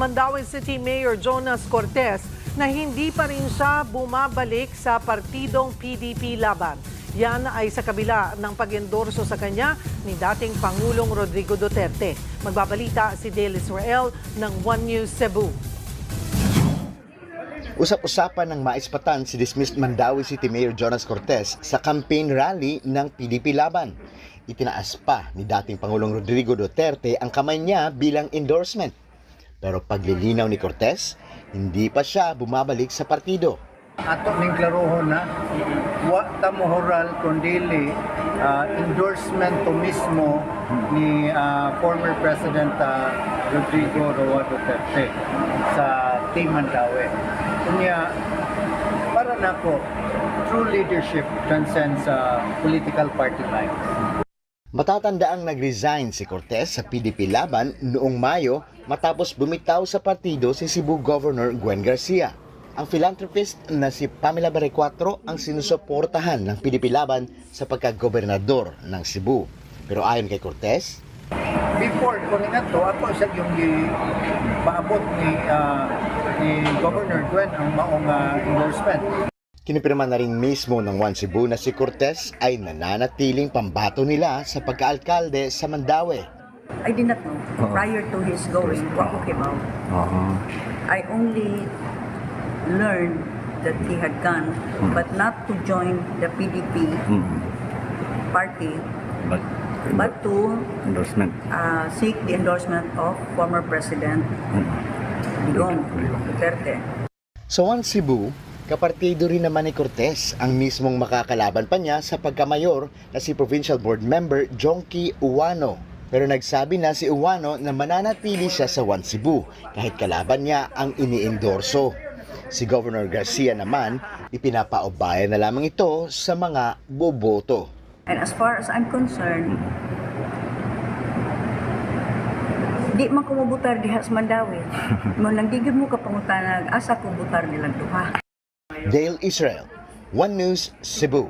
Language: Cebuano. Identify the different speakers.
Speaker 1: Mandaue City Mayor Jonas Cortes na hindi pa rin siya bumabalik sa partidong PDP Laban. Yan ay sa kabila ng pag-endorso sa kanya ni dating Pangulong Rodrigo Duterte. Magbabalita si Dale Israel ng One News Cebu.
Speaker 2: Usap-usapan ng maispatan si dismissed Mandaue City Mayor Jonas Cortes sa campaign rally ng PDP Laban. Itinaas pa ni dating Pangulong Rodrigo Duterte ang kamay niya bilang endorsement. Pero paglilinaw ni Cortes, hindi pa siya bumabalik sa partido.
Speaker 3: Ato ning klarohon na wa ta mohural kundili endorsement to mismo ni former President Rodrigo Roa Duterte sa Team Mandaue. Unya, para nako, true leadership transcends political party lines.
Speaker 2: Matatandaang nag-resign si Cortes sa PDP Laban noong Mayo matapos bumitaw sa partido si Cebu Governor Gwen Garcia. Ang philanthropist na si Pamela Baricuatro ang sinusuportahan ng PDP Laban sa pagkagobernador ng Cebu. Pero ayon kay Cortes,
Speaker 3: Before ko ni ato, ako siya yung paabot ni Governor Gwen ang maong endorsement.
Speaker 2: Kinupirma na rin mismo ng One Cebu na si Cortes ay nananatiling pambato nila sa pagkaalkalde sa Mandaue.
Speaker 4: I did not know. Prior to his going, wa ko kibaw. I only learned that he had gone, but not to join the PDP party,
Speaker 5: But
Speaker 4: but to
Speaker 5: endorsement.
Speaker 4: Seek the endorsement of former President Digong Duterte.
Speaker 2: Sa One Cebu, kapartido rin naman ni Cortes ang mismong makakalaban pa niya sa pagkamayor na si Provincial Board Member Jonkie Ouano. Pero nagsabi na si Ouano na mananatili siya sa One Cebu kahit kalaban niya ang iniendorso. Si Governor Garcia naman, ipinapaubaya na lamang ito sa mga boboto.
Speaker 4: And as far as I'm concerned, di man ko mobutar diha sa Mandaue. Mao nang di gyud mo kapangutana asa ko butar nilang duha.
Speaker 2: Dale Israel, One News, Cebu.